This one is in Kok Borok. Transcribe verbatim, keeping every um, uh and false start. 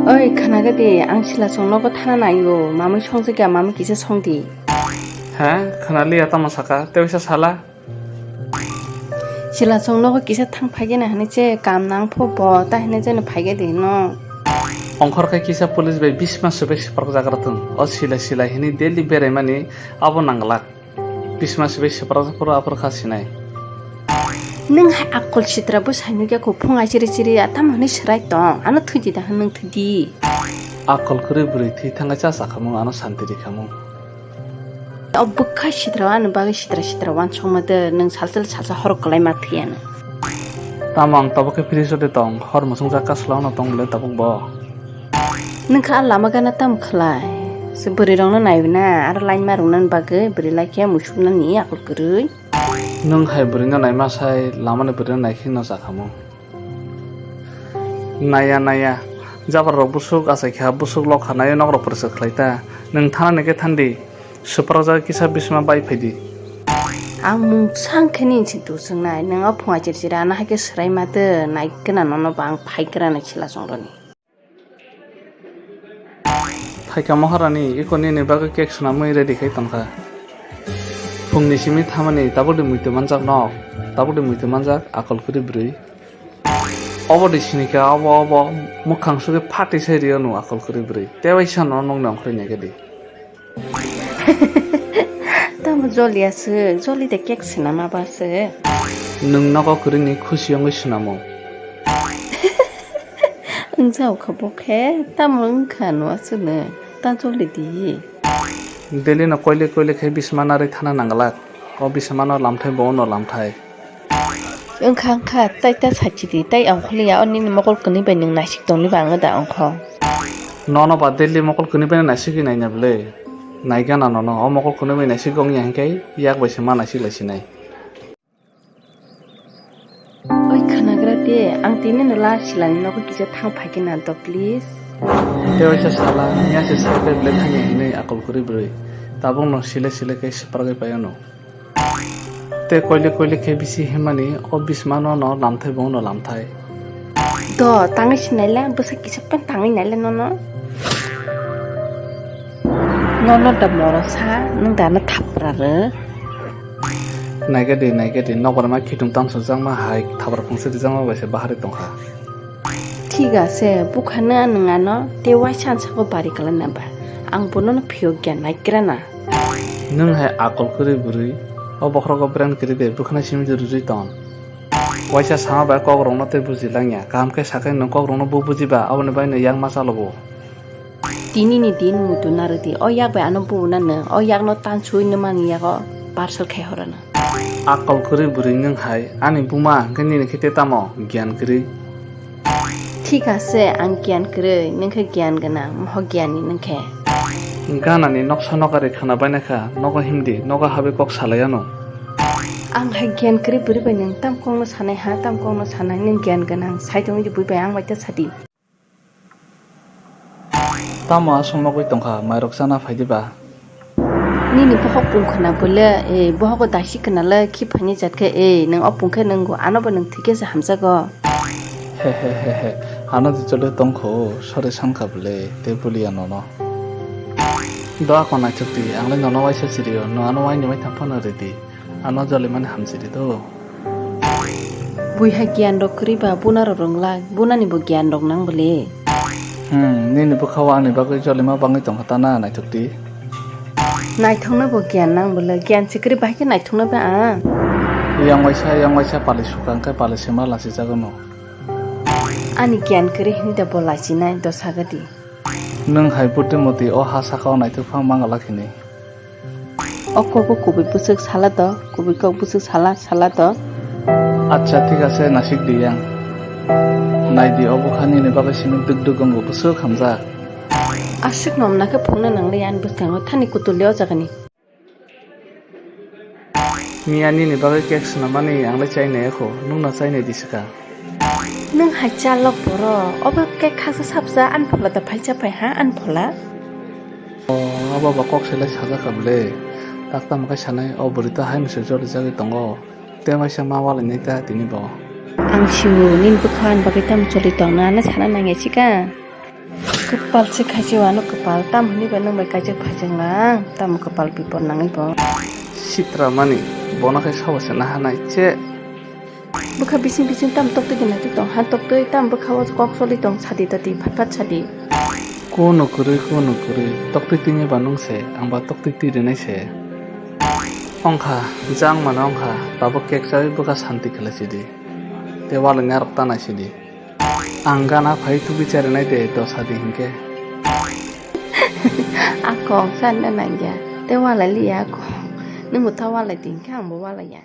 Oi, khwnaga di, ang Silasong nogo thana naigo, mamui songjakya, mamui kisa songdi. Ha? Khwnaliya tamo saka, tei waisa sala? Silasong nogo kisa thang phaigena hinwi che, kam nang pho bo, ta hinwi jeno phaigedi no. Ongkhor khe kisa police bai bisma swbai swprak jagra thung. O silai silai hinwi daily beraimani abo nanglak. Bisma swbai swprak phuru aphuru kha sinai. Nwng hai akol sitra bwsai nukya kho phung ai chiri chiri atam hwnwi swrai tong. Ano thwidi da hwn nwng thwidi. Akol kwrwi bwrwi thwi thangwi cha cha khamung ano santi ri khamung. O bwkha sitra ano bagwi sitra sitra wansukma de nwng salsal salsa horo kwlai ma thwiyano. Tamo ang tabuk khe fridge o de tong hor musung jak kasla ono tong bwle tabuk bo. Nwng kha lama gana tam khlai. Se bwrwi rokno naiwi na, aro line ma rwna bagwi bwrwi lai khe musuk nani akol kwrwi. Nwng hai bwrwino naima sai lamani bwrwino naikhe no jakhamu. Naya naya, jabra rok busuk achai kha, busuk lok kha nayo nok rok pwrwswk khlai ta. Nwng thana ni khe thandi, swprak jagwi kisa bisma bai phaidi. Ang mung sang khe ni si tu swngnai, nwng o phunga chirchir ana hai khe swrai ma de, nai gana nono bo ang phai gra nai sila chwng roni. Phaikha Maharani, iko nini bagwi cake swnamwi ready khai tongkha. Phungni simi thamani tabukdi muitu manjak nok, tabukdi muitu manjak akol kwrwi bwrwi. Obo di sinikha, obo, obo, mwkhang sugwi phatwi sai rio no akol kwrwi bwrwi. Tei waisa no nokni ongkhorwi naikhe di. Tamo joli aswk, joli de cake swnama ba aswk. Nwng nogo kwrwini khusi wngwi swnamo. Wngjago kha bo khe, tamo wngkha no aswkno, ta joli di. Delhi no koile koile khe bisma narwi thana nanglak. O bisma no lamthai bo no lamthai. Wngkha wngkha, tai ta sachidi, tai ongkhorliya, o nini mokol kwnwi bai nwng naisik tongni ba ang da ongkho. Nono ba daily mokol kwnwi bai naisigwi naina bwle? Naigana nono, o mokol kwnwi bai naisik wngya hinkhe yak bai se ma naisik lai sinai. Oi khwnagra de, ang tini no la silani nogo kisa thang phaikhe na do please. Tei waisa sala, nya se sai bai bwle thangya hinwi akol kwrwi bwrwi. Tabuk no sile sile khe swprak bai paio no. Tei koile koile khe bisi himani o bisma no no lamthai bo no lamthai. Do tangwi sinai le bwsa kisa pen tangwi nai le nono. Nono da moro sa nwng da no thapra rw. Naigadi naigadi nokbar ma khitung tamsuk jakma hai thapra phungsi rijak ma bai se bahari tongkha. Thik ase, bukhano nwng ano tei waisa ansako bari kwlaina ba? Ang bono no phiyok ya naikrana. Nwng hai akol kwrwi bwrwi, o bokhorogo brand kwrwi de bukhano simi de rwjwi ton. Waisa sama bai kokrokno tei buji langya, kaham khe sakhe nwng kokrokno bo bujiba, aboni bai no yakma chalogo. Tini ni din muitu narwdi, o yak bai ano bubunano, o yakno tansui nwmani yago parcel khai horano. Akol kwrwi bwrwi nwng hai, ani buma hwnkhe nini khe tei tamo giyan kwrwi? Thik ase, ang giyan kwrwi, nwng khe giyan gwnang, moho giyanni nwng khe. Ganani noksa nokari khwna bainakha, nogo himdi, nogo habwi kok salai ano. Ang hai giyan kwrwi bwrwi bai nwng tam kokno sanai ha, tam kokno sanai, nwng giyan gwnang, sai tongwi di bui bai ang bai ta sadi. Tamo aswk nogwi tongkha, mairok chana phai diba? Nini bohok pung khwna bole, e, bohogo daisi khwna le khi phaini jat khe, e, nwng o pung khe nwngo, ano bo nwng thwi khe se hamjago. He he he he, ano di chole tongkho, sori sankha bole, tei buliya nono. Do ako naithok di, ang le nono waisa sirio, nwng ano waini waitham phano ridi. Ano jolimani hamsiri do. Buiha giyan rok kwrwi ba buna rok rwnglak, bunani bo giyan rok nang bole. Hmm, nini bwkha o ani bagwi jolima bangwi tongkha ta na naithok di. Naithokna bo giyan nang bole, giyan se kwrwi bahai khe naithokna ba ang. Yang waisa, yang waisa pali sukha hwnkhe pali sima lachijago no. Ani giyan kwrwi hwnwi da bo lachinai do sagadi. Nwng hai buddhimoti o ha saka o naithok phang mangala khini. O kok o kubui bwswk sala do, kubui kok bwswk sala, sala do. Acha, thik ase, nasik di yang. Nai di, o bwkha nini bagwi simi duk duk wngo, bwswk hamjak. Aswk nom na khe phungna nang le ani bwskango, thani kutul le o jagani. Miya nini bagwi cake swnamani ang le chai nai kho, nwng no chai nai di swkang. Nwng hai chalok borok, obo khe khaksa sapsa ani phola da phai cha phai ha ani phola. O, abo ba kok selai sajak ka bwle. Tak tamo khe sanai, o bwrwi ta hai mese joli jagwi tongo. Tei waisa ma walai nai ta tini bo. Ang sio nini bwkha ani bagwi tamo choli tong na, ano sana nang ya chika. Kwpal se khaisi wano kwpal, tam hwnwi ba nwng bai kaijak phaijak lang, tamo kwpal bipor nangwi bo. Sitra mani, bono khe sabo se naha nai che. Bwkha bising bising tam toktwi de naitwi tong, ha toktwi tam bwkha o kok choli tong, sadi tadi phat phat sadi. Kono kwrwi, kono kwrwi, toktwi twi ba nwng se, ang ba toktwi twi rwnai se. Ongkha, jang mano ongkha, tabuk kek chawi bwkha santi khlai sidi. Te walai narok ta nai sidi. Ang gana phai tubui charinai de dosa di hinkhe. Akong sanna nangya. Te walai liya akong. Nwng bo ta walai di hinkhe ang bo walai ya.